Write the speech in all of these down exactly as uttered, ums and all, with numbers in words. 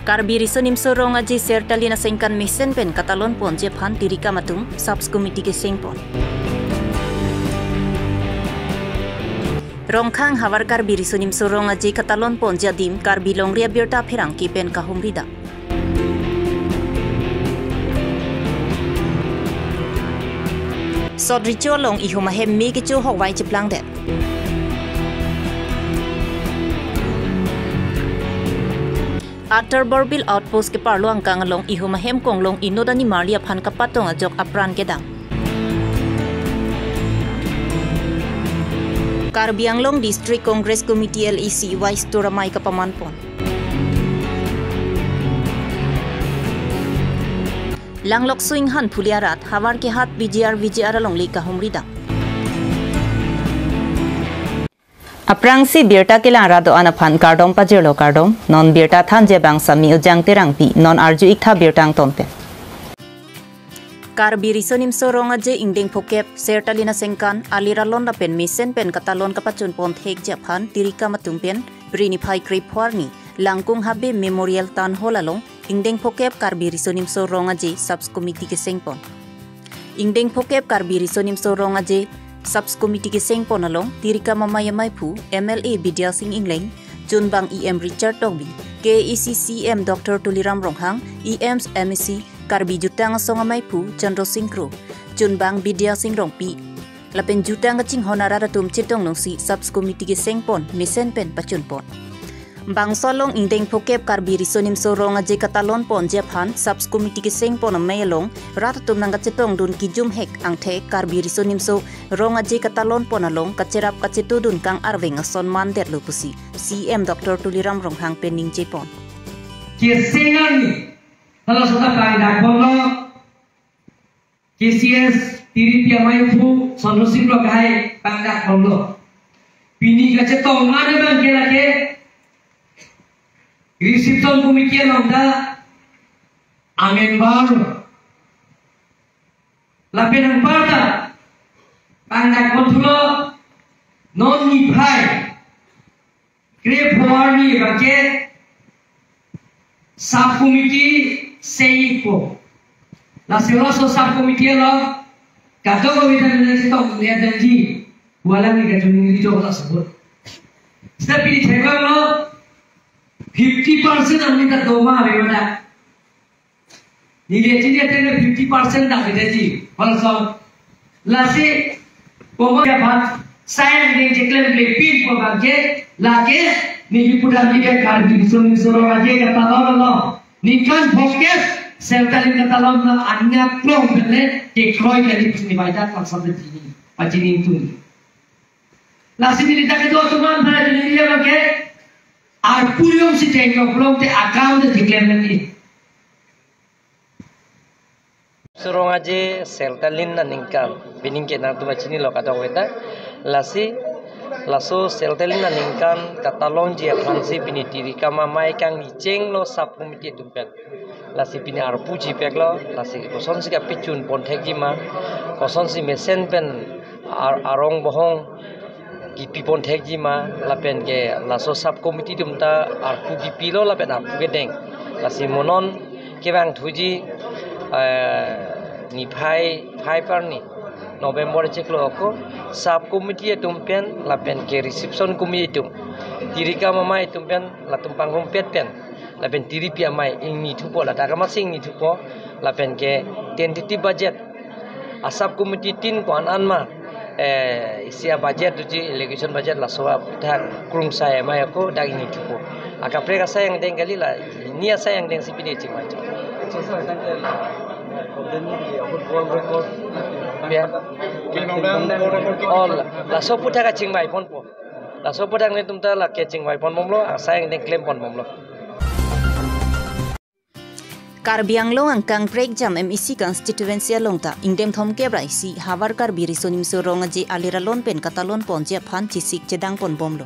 Karbi Riso Nimso Rong Aje Sertalin Asengkan mesen pen katalon ponji aphan tirikam atum Sub Committee keseng pon. Rongkhang havar Karbi Riso Nimso Rong Aje katalon ponji adim Karbi Longri Abirta pherangke pen kahumri dam. Sot Recho along ihum ahem me kecho hokvai cheplangdet. Atar Borbil Outpost keparlo angkang along ihum ahem konglong inut animarli aphan kapatong ajok apran kedam. Karbi Anglong District Congress Committee L A C Vice Tour amei kapaman pon. Langlokso Inghan Phuli arat havar kehat B G R V G R alongle kahumri dam. Aphrangsi birta kelang rat do-an aphan kardom pajirlo kardom, non birta thanji abang Sami Ujang Terangpi, non arju iktha birta angton pen. Karbi Riso Nimso Rong Aje ingdeng phokep Sertalin Asengkan alir alon lapen mesen pen katalon kapachun pon thekji aphan tirikam atum pen Bri niphai krepho arni Langkung Habe Memorial Town Hall along ingdeng phokep Karbi Riso Nimso Rong Aje Sub Committee keseng pon. Ingdeng phokep Karbi Riso Nimso Rong Aje Sub Committee keseng pon along tirikam amei amaiphu M L A Bidya Sing Engleng, chunbang E M Richard Tokbi, K A A C C E M Doctor Tuliram Ronghang, E Ms, M A C, Karbi Jutang Asong amaiphu Chandra Sing Kro, chunbang Bidya Sing Rongpi, lapen jutang kachinghon arat atum chetong longsi Sub Committee keseng pon mesen pen pachun pon. Bangso along ingdeng phokep Karbi Riso Nimso Rong Aje katalon ponji aphan Sub Committee keseng pon amei along rat atum nangkachetong dun kijum hek angthek Karbi Riso Nimso Rong Aje katalon pon along kacherap kachetudun kang-arveng ason mandetlo pusi C E M Doctor Tuliram Ronghang pen ningje pon. Keseng arni, hala sota pangdak ponlo, K C S tiripi amaiphu Sonro Sing Kro hai pangdak ponlo. Pini kachetong ada bang ke lake reception committee along ta amember lapen angparta pangdak ponthulo, non niphai krepho arni abang ke Sub Committee seng ikpo. Lasi laso Sub Committee along kadokave ta nangchetong le danji, walang ni kachuningri jok laso bot. Seta pini thekbang lo fifty percent amni ta doma ave mana. Neli chini atene fifty percent dak kedaji. Falso. Lasi, komo ya bhat, saya yang jeklem klepin ko bangke, lake, neli pudam neli Karbi Riso Nimso Rong Aje katalon lo. Ningkan phokep, Sertalin katalon lo, anyak plong bele, kekroi kali pusini baita, tak sampai sini. Pachini itu. Lasi neli tak itu atuman pada neli ya bangke, arpu jongsi tengok plong te akam te jeklem neli. Rong Aje Sertalin aningkan, pining ke nangtum chinilo kadokave ta, lasi, laso Sertalin aningkan katalonji aphansi pini tirikam amei kangni chenglo Sub Committee atum pen. Lasi pini arpu chipeklo, lasi kosonsi kapachun pon thekji ma, kosonsi mesen pen ar-, arong bohong kipi pon thekji ma, lapen ke laso Sub Committee atum ta arpu kipilo lapen arpu kedeng. Lasi mo non kevangthuji, eh, niphai phai arni November chiklo ako Sub Committee atum pen lapen ke Reception Committee atum, tirikam amei atum pen latum pangrumpet pen, lapen tiripi amei ingni thupo, ladak amatsi ingni thupo, lapen ke tentative budget a Sub Committee tin ko-an an ma, eh, isi a budget doji, allocation budget, laso aphuthak krungsai amei ako dak ingni thupo. Akaprek asai angdeng kali, la hini asai angdengsi pini chingvai. Ya. Oh, la, laso aphuthak kachingvai ponpo. Laso aphuthak nelitum ta lake chingvai pon bomlo, asai angdeng klem pon bomlo. Karbi Anglong angkang Prekjam M A C constituency along ta ingdeng thomkep ra isi havar Karbi Riso Nimso Rong Aje alir alon pen katalon ponji aphan chesik chedang pon bomlo.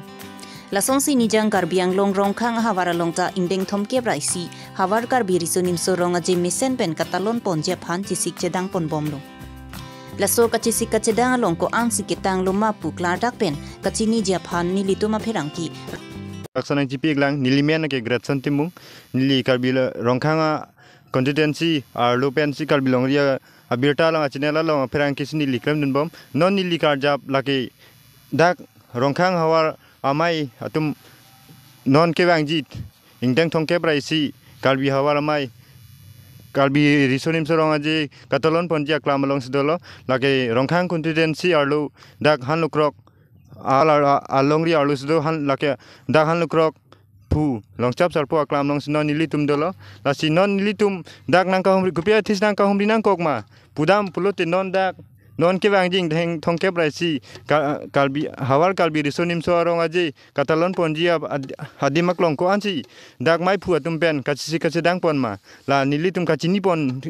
Lasonsi Nijang Karbi Anglong Rongkhang ahavar along ta ingdeng thomkep ra isi havar Karbi Riso Nimso Rong Aje mesen pen katalon ponji aphan chesik chedang pon bomlo. Laso kachesik kachedang along ko-ansi ketanglo ma pu klardak pen kachiniji aphan nelitum apherangke Aksonang chipi iklang, neli men ke Gretson Timung, neli Karbi lo Rongkhang a constituency arlo pensi Karbi Longri a abirta along a channel along apherangke si neli klemdunbom. Non neli karjap lake dak Rongkhang havar amei atum non kevangji ingdeng thomkep ra isi Karbi havar amei Karbi Riso Nimso Rong Aje katalon ponji aklam alongsi dolo, lake Rongkhang constituency arlo dak Hanlukrok al-, al-, alongri arlosi do han lake dak Hanlukrok phu Longchap Sarpo aklam alongsi non nelitum dolo. Lasi non nelitum dak nangkahumri, kopi athis nangkahumri nangkok ma pudam pulote non dak non kevangji ingdeng thomkep ra isi Ka-, Karbi havar Karbi Riso Nimso Rong Aje katalon ponji ab-, ad-, adim aklong ko-ansi dak meiphu atum pen kachesik kachedang pon ma, la nelitum kachini pon,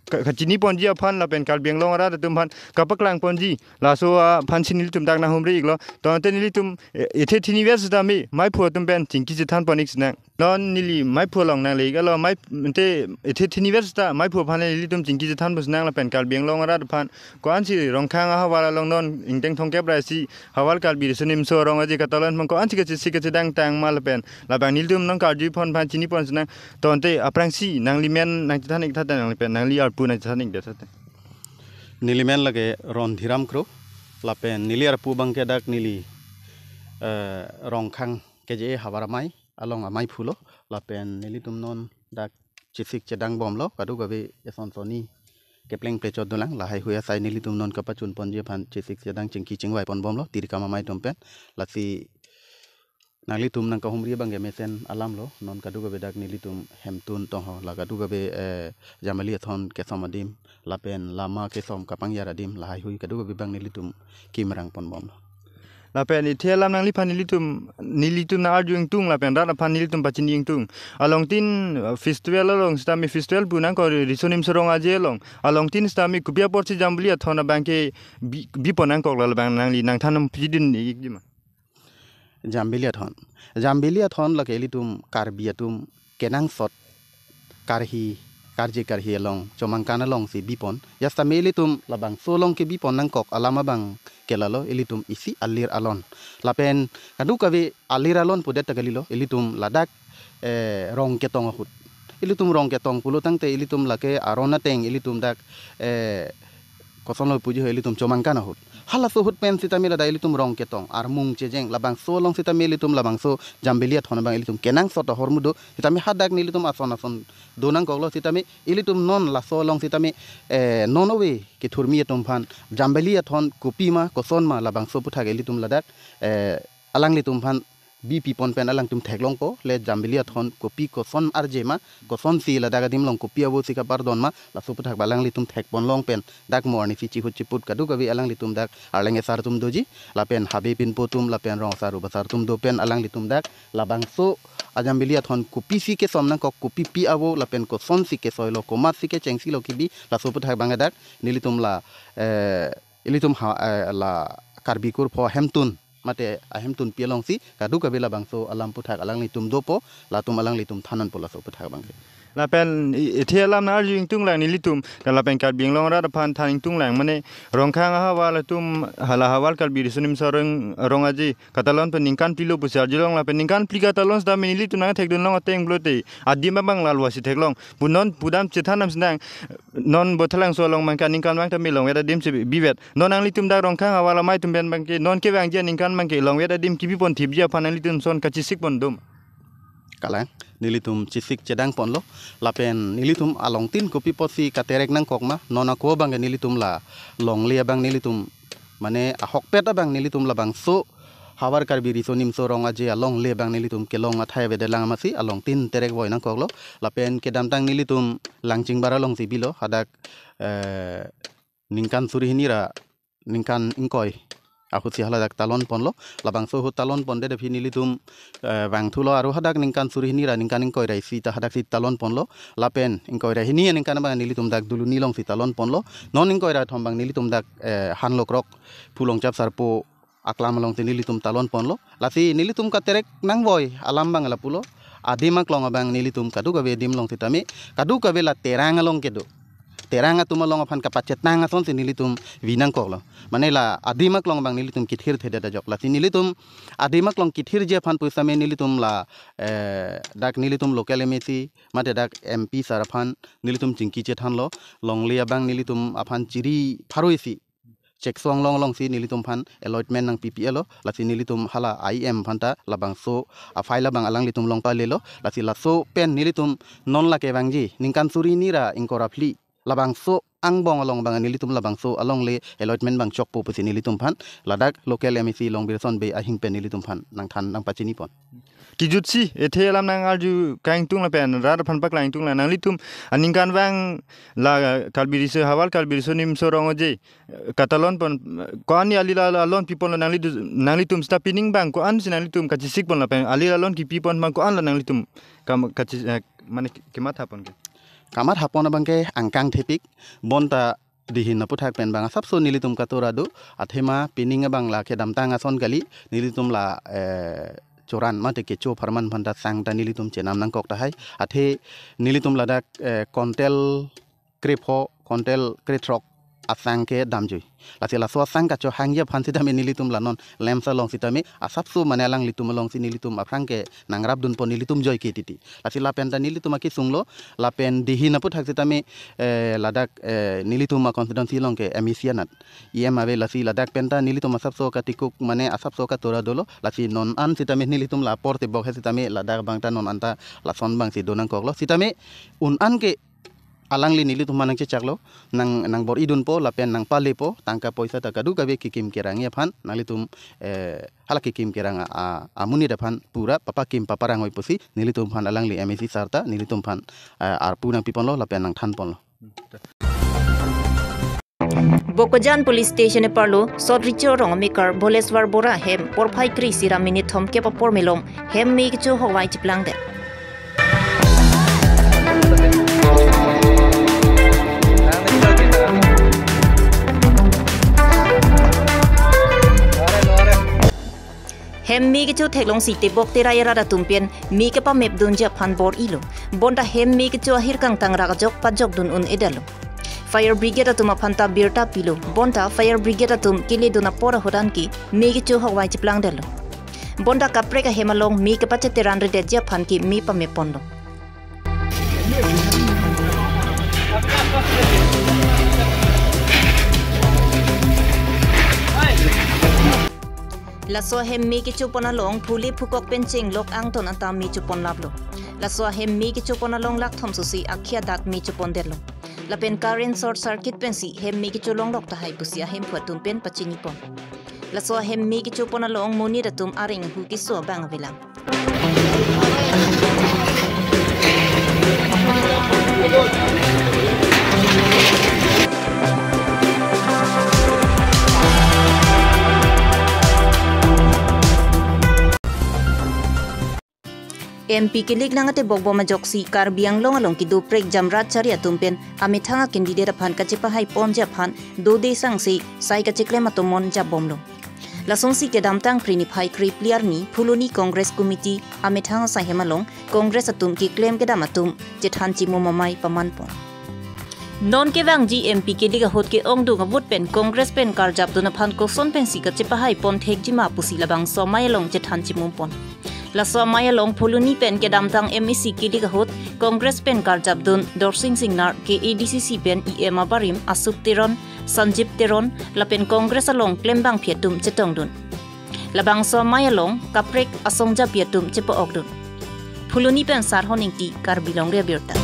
ka-, kachini ponji aphan lapen Karbi Anglong arat atum aphan kapaklang ponji, laso aphansi nelitum dak nanghumri iklo. Tangte nelitum e-, ethe thini vet sitame meiphu atum pen chingki chethan pon ik sinang. Non neli meiphu along nangle ik lo, mei ante ethe thini vet sita meiphu aphan nelitum chingki chethan pon sinang lapen Karbi Anglong arat aphan ko-ansi Rongkhang ahavar along non ingdeng thomkep ra isi havar Karbi Riso Nimso Rong Aje katalon pon ko-ansi kachesik kachedang tang ma lapen labang nelitum nangkarju pon aphan chini pon sinang. Tangte aphrangsi nangli men nangchethan ik tha te nangli pen nangli arpu nangchethan ik det tha te. Neli men lake Rondhiram Kro lapen neli arpu abangke dak neli, eh, Rongkhang K J A havar amei along ameiphu lo, lapen nelitum non dak chesik chedang bomlo, kadokave eson sonni kepleng plechot dolang, lahai hui asai nelitum non kapachun ponji aphan chesik chedang chingki chingvai pon bomlo, tirikam amei atum pen. Lasi nanglitum nangkahumri abangke mesen alam lo, non kadokave dak nelitum hemtun tong ho, la kadokave, eh, Jambili Athon kesom adim, lapen lama kesom kapangjar adim, lahai hui kadokave abang nelitum kimrang pon bomlo. Lapen ethe alam nangliphan nelitum, nelitum nang-arju ingtung lapen rat aphan nelitum pachini ingtung. Alongtin, uh, festival along sitame festival pu nangkok Riso Nimso Rong Aje along. Alongtin sitame kopi apotsi Jambili Athon abangke bi-, bipon nangkok, labang nangli nangthan pidun ikji ma. Jambili Athon. Jambili Athon lake ilitum Karbi atum kenangsot karhi, karje karhi along, chomangkan alongsi bipon. Jastame ilitum labangso along kebipon nangkok alam abangke lalo ilitum isi alir alon. Lapen kadokave alir alon pudet ta kalilo, ilitum ladak, eh, rong ketong ahut. Ilitum rong ketong pulo tangte ilitum lake aron ateng ilitum dak, eh, kosonlo puji ho ilitum chomangkan ahut. Halaso ahut pen sitame ladak ilitum rong ketong, armung chejeng, labangso along sitame ilitum labangso Jambili Athon abang ilitum kenangsot ahormu do, sitame hadak nelitum ason ason do nangkoklo sitame ilitum non laso along sitame, eh, non ove kethurmi atum aphan Jambili Athon kopi ma, koson ma, labangso aputhak ilitum ladak, eh, alanglitum aphan bipi pon pen alangtum theklongpo, le Jambili Athon kopi koson arje ma, kosonsi ladak adim along kopi avo si kapardon ma, laso aputhak alanglitum thek pon long pen dak mo arnisi chihut chiput kadokave alanglitum dak arleng asar atum doji, lapen habe pinpo atum, lapen rong asar uba asar atum do pen alanglitum dak labangso a Jambili Athon kopisi kesom nangkok, kopi pi avo, lapen kosonsi kesoilo, komatsi kechengsi lo kebi, laso aputhak abang dak nelitum la, eh, ilitum ha, eh, la Karbi kurpho ahemtun mate ahemtunpi alongsi kadokave labangso alam aputhak alanglitum dopo, latum alanglitum than nangpo laso aputhak abangke. Lapen i-, ethe alam nang-arju ingtung lang nelitum, lapen Karbi Anglong arat aphan than ingtung lang, mane Rongkhang ahavar atum hala havar Karbi Riso Nimso Rong, Rong Aje katalon pen ningkan phli lo pusi arjulong, lapen ningkan phli katalon sitame nelitum nangthekdun long ateng pulote adim abang lalwasi theklong. Punon pudam chethan nam sindang, non Bothelangso along abangke aningkan abang tame longvet adim si bivet. Non nanglitum dak Rongkhang ahavar amei atum pen abangke non kevangji aningkan abangke longvet adim kebi pon thipji aphan nanglitum son kachesik pon dom. Kalang, nelitum chesik chedang ponlo, lapen nelitum alongtin kopi apotsi katerek nangkok ma, non ako abangke nelitum la longle abang nelitum, mane ahokpet abang nelitum labangso havar Karbi Riso Nimso Rong Aje alongle abang nelitum kelong athai avedet lang amatsi alongtin terek voi nangkoklo, lapen kedamtang nelitum Langchingbar alongsi bilo, hadak, eh, ningkan suri hini ra ningkan ingkoi ahutsi haladak talon ponlo, labangso ahut talon pondet aphi nelitum, eh, vangthulo, aru hadak ningkan suri hini ra ningkan ingkoi ra isi ta hadaksi talon ponlo, lapen ingkoi ra hini aningkan abang nelitum dak Duluni alongsi talon ponlo, non ingkoi ra thom abang nelitum dak, eh, Hanlokrok phu Longchap Sarpo aklam alongsi nelitum talon ponlo. Lasi nelitum katerek nangvoi alam abang lapulo. Adim aklong abang nelitum kadokave adim along sitame, kadokave la Terang along kedo, terang atum along aphan kapachetang asonsi nelitum pi nangkoklo. Mane la adim aklong abang nelitum kithirthedet ajok. Lasi nelitum adim aklong kithirji aphan pusitame nelitum la, eh, dak nelitum local M A C, mate dak M P sir aphan nelitum chingki chethanlo, longle abang nelitum aphan chiri pharo isi chekso anglong alongsi nelitum aphan allotment nangpipi-etlo, lasi nelitum hala I M aphan ta labangso a-file abang alanglitum along ta lelo, lasi laso pen nelitum non lake vangji ningkan suri hini ra ingkoi ra phli labangso angbong along abang nelitum labangso alongle allotment abang chokpo pusi nelitum aphan ladak local M A C Longbirson Bey ahin pen nelitum aphan nangthan nangpachinipon. Kijutsi, ethe alam nangarju kangtung lapen rat aphan paklang tung la nanglitum aningkanvang la Karbi Riso Hawar, Karbi Riso Nimso Rong-oje katalon pon, ko-an ni alila alon piponlo nangli du-, nanglitum seta pining abang ko-ansi nanglitum kachesik pon lapen alila alon kipipon abang ko-anlo nanglitum kam-, kache-, eh, mane kematha pon ke? Kamathapon abang ke angkang thepik, bonta dihin aputhak pen abang asapso nelitum katora do, athema pining abang la kedamtang ason kali, nelitum la, eh, choran mate kecho apharman aphanta sang ta nelitum chenam nangkok tahai, athe nelitum ladak, eh, kontel krepho, kontel krethrok asang kedamjui. Lasi laso asang kachohangji aphan sitame nelitum la non LAMPS along sitame asapso mane alanglitum alongsi nelitum aphrang ke nangrapdunpo nelitum joike titi. Lasi lapen ta nelitum akesunglo, lapen dihin aputhak sitame, eh, ladak, eh, nelitum a-constituency along ke M A C anat E M ave, lasi ladak pen ta nelitum asapso katikuk mane asapso katora dolo, lasi non an sitame nelitum la apor tebok he sitame ladak abang ta non an ta lason abangsi do nangkoklo. Sitame un an ke alangli nelitum aphan nangchechaklo, nang, nangbor-idunpo lapen nangpalepo, tangka poisa ta kadokave kekim kerangji aphan nanglitum, eh, hala kekim kerang a, a, amonit aphan pura papakim paparang oi pusi nelitum aphan alangli M A C sir ta nelitum aphan, eh, arpu nangpiponlo lapen nangthanponlo. Bokajan Police Station arlo Sot Recho Rong amekar Boleswar Bora hem porphai kre-isi ra minit thomkep apor malom hem me kecho hokvai cheplangdet. Hem me kecho theklongsi tebok terai arat atum pen me kepamepdunji aphan bor-ilo. Bonta hem me kecho ahir kangtang rak ajok pajokdun un-edetlo. Fire Brigade atum aphan ta birta pilo. Bonta Fire Brigade atum keledun apor ahut anke me kecho hokvai cheplangdetlo. Bonta kaprek ahem along me kepacheteran redetji aphan ke me pamepponlo. Laso ahem me kechopon along phule phukok pen chenglok angton anta me choponlaplo. Laso ahem me kechopon along lakh thom sosi akhei adak me chopondetlo. Lapen current short circuit pensi hem me kecholonglok tahai pusi ahemphu atum pen pachinipon. Laso ahem me kechopon along monit atum areng ahu keso abang avelang. M P kelik nang atebok bom ajoksi Karbi Anglong along kedo prekjam rat chari atum pen amethang a-candidate aphan kachepahaiponji aphan dode sangse sai kacheklem atomon japbomlo. Lasonsi kedamtang Phre niphai krephli arni Phuloni Congress Committee amethang asai hem along Congress atum keklem kedam atum chethan chimum amei pamanpon. Non kevangji M P kelik ahut ke-ongdung avote pen Congress pen karjapdun aphan koson pensi kachepahaipon thekjima pusi labangso amei along chethan chimumpon. Laso amei along Phuloni pen kedamtang M A C kelik ahut Congress pen karjapdun Dorsing Singnar ke A D C C pen E M abarim Ashok Teron, Sanjib Teron lapen Congress along klembangpi atum chetongdun. Labangso amei along kaprek asongjapi atum chepa-okdun. Phuloni pen Sarhon Ingti, Karbi Longri Abirta.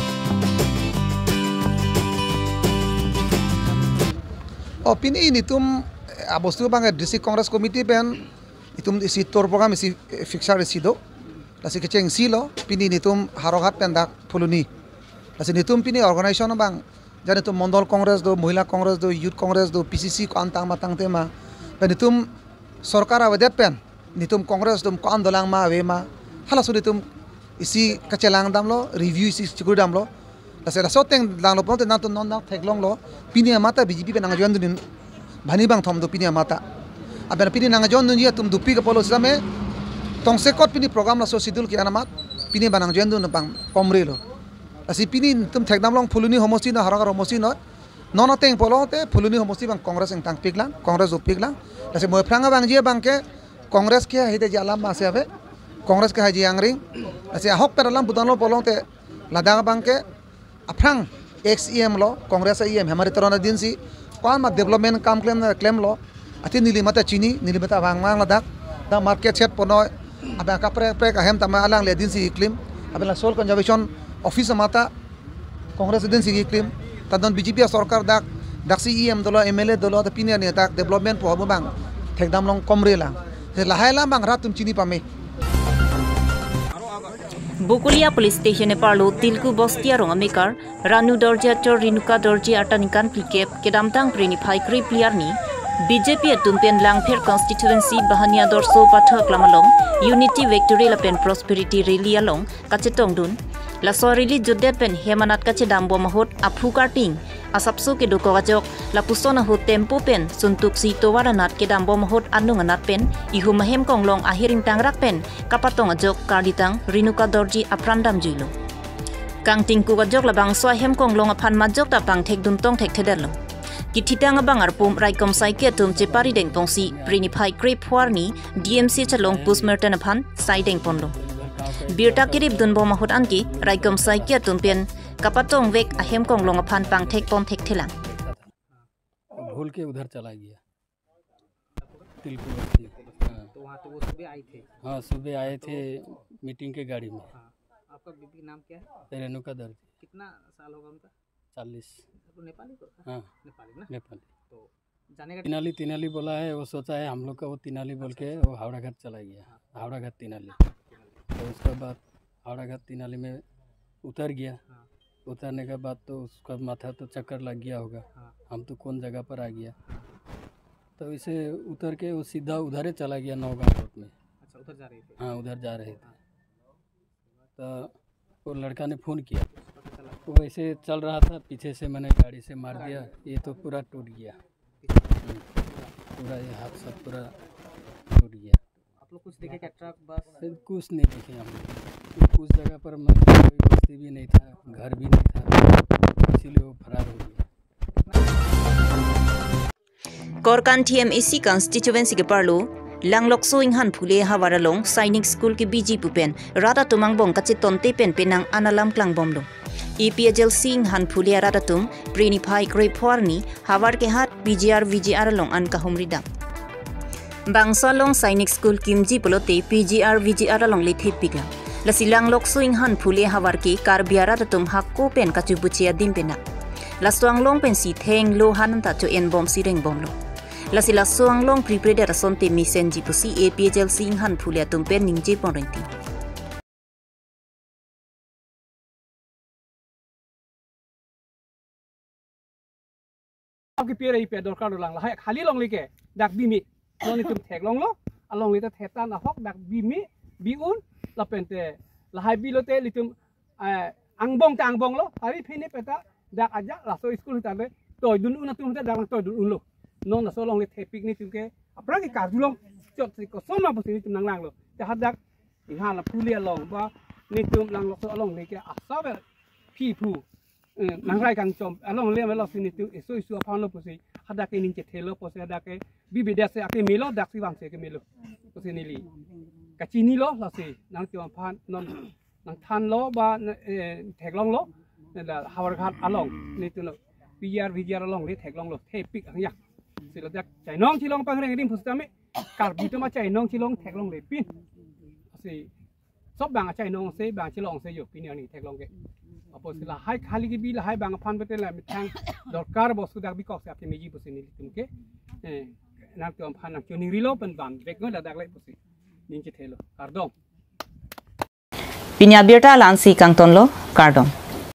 O pini nelitum, eh, abostu abang District Congress Committee pen nelitum isi tour program isi, eh, fixture isi do. Lasi kechengsi lo pini nelitum Howraghat pen dak Phuloni. Lasi nelitum pini organization abang, jani nelitum Mondol Congress do, Mohila Congress do, Youth Congress do, P C C ko-an tangma tangte ma. Pen nelitum sorkar avedet pen nelitum Congress atum ko-an dolang ma ave ma, halaso nelitum isi kachelang damlo, review isi chikuri damlo. Lasi laso ateng langlo pulote nangtum non nang theklonglo, pini amat ta B J P pen nangjoin dun, bani bangthom do pini amat ta. Aben pini nangjoin dunji atum dopik apotlo sitame, tongsekot pini program laso schedule ke-en amat, pini bang nangjoin dun bang komre lo. Lasi pini nelitum thekdamlong Phuloni homosti no, Howraghat homosti no, Non ateng pulote Phuloni homosti abang Congress ingtangpiklang, Congress dopiklang. Lasi mo aphrang abangji abangke Congress kehaideji alam abangsi ave. Congress kehai ji angring. Lasi ahokpet alam putanglo pulote ladak abangke aphrang ex E M lo, Congress E M Hemari Teron adinsi ko-an ma development kam klem na klemlo. Athe neli mate chini, neli mate abang mang ladak. Dak market shed punoi, abang kaprek prek ahem tame alangli adinsi klim. Abang la soil conservation office mate Congress adinsi klim. Ta non B J P asorkar dak, daksi E M dolo, M L A dolo, ta pini arni dak development pu abang thekdam long komre lang. Se lahai alam abang rat atum chini pame. Bokolia Police Station arlo Tilku Bosti arong amekar Ranu Dorjee achor Renuka Dorjee arta ningkan phlikep kedamtang Phre niphai krephli arni B J P atum pen Langpher constituency Bahania Dorso Pathak lam along Unity Victory lapen Prosperity Rally along kachetongdun. Laso rally jutdet pen hem anat kachedambom ahut aphu karting asapso kedokok ajok, lapuson ahut tempo pen suntuksi tovar anat kedambom ahut anung anat pen ihum ahem konglong ahir ingtangrak pen kapatong ajok karlitang Renuka Dorjee apran damjuilo. Kangtingkuk ajok labangso ahem konglong aphan majok ta pangthekdun tong thekthedetlo. Kithitang abang arpum raikom saike atum chepari dengpongsi Phre niphai krephli arni D M C H along postmortem aphan sai dengponlo. Birta keripdunbom ahut anke raikom saike atum pen kapatongvek ahem konglong aphan pangthekpon thekthelang. भूल के उधर चला गया। तिलकुआ बस्ती। हाँ। तो वहाँ तो वो सुबह आई थे। हाँ, सुबह आए थे मीटिंग के गाड़ी में। हाँ। आपका बीबी का नाम क्या है? रेणुका दर्जी। कितना साल होगा उनका? चालीस। वो नेपाली को था? हाँ। नेपाली ना? नेपाली। तो जाने का तिनाली तिनाली बोला है, वो सोचा है हम लोग का वो तिनाली बोल के वो हावड़ा घाट चला गया। हावड़ा घाट तिनाली। तो उसके बाद हावड़ा घाट तिनाली में उतर गया। हाँ। उतरने के बाद तो उसका माथा तो चक्कर लग गया होगा। हाँ। हम तो कौन जगह पर आ गया। तो इसे उतर के वो सीधा उधर ही चला गया नौगांव रोड में। अच्छा, उधर जा रहे थे। हाँ, उधर जा रहे थे। तो वो लड़का ने फ़ोन किया। पता चला। वो ऐसे चल रहा था, पीछे से मैंने गाड़ी से मार दिया। ये तो पूरा टूट गया। हम्म। पूरा ये हाथ सब पूरा टूट गया। आप लोग कुछ देखे क्या, ट्रक, बस? फिर कुछ नहीं देखे हम लोग। उस जगह पर मतलब कोई बस्ती भी नहीं था, घर भी नहीं था, इसीलिए वो फरार हो गया। Korkanthi M A C constituency keparlo Langlokso Inghan Phule havar along Sainik School kebiji pu pen rat atum angbong kachetonte pen penang an alam klangbomlo. A P H L C Inghan Phule arat atum Phre niphai krephli arni havar kehat P G R V G R along an kahumridam. Bangso along Sainik School kimji pulote P G R V G R alongle thepiklang. Lasi Langlokso Inghan Phule havar ke Karbi arat atum hako pen kachubuche adim penang. Laso anglong pensi thenglo han anta cho-enbomsi rengbomlo. Lasi laso anglong prepared asonte mesenji pusi A P H L C Inghan Phule atum pen ningjepon rengti. Ap kepire ipe dorkar dolang lahai khali longle ke dak bimi. Non itum theklonglo, alongle ta thetan ahok dak bimi, bi-un, lapente lahai bilote ilitum eh, angbong ta angbonglo, hari phini peta dak ajak laso school ta be toidun un atum ta dak toidun unlo. Non laso alongle thepik nelitum ke aphrang ke karjulong chotsi kosonma pusi nelitum nanglanglo. Te hadak Inghan Phule along ba nelitum Langlokso alongle ke asaver phiphu eh, nangrai kangchom alongle melo si nelitum isu isu aphanlo pusi hadak ke ning chethelo pusi hadak ke bibida se ake melo daksi vangsi ke melo pusi neli kachinilo lasi nangtum aphan non nangthanlo ba eh, theklonglo la havar ghat along nelitumlo P G R V G R alongle theklonglo thepik angya. Si ladak chainong chilong pangreng dim pusitame Karbi atum achainong chilong theklongle pin. Si sob bang achainong se bang chilong se jo pini ani theklong ke. Apotsi lahai khali kebi lahai bang aphan bete la methang dorkar bostu dak bikok se ake meji pusi nelitum ke. Eh, nangtum aphan nangchoningrilo pen bang vek ngo ladak le pusi. Ning chethelo. Kardom. Pini abirta la-ansi kangtonlo, kardom.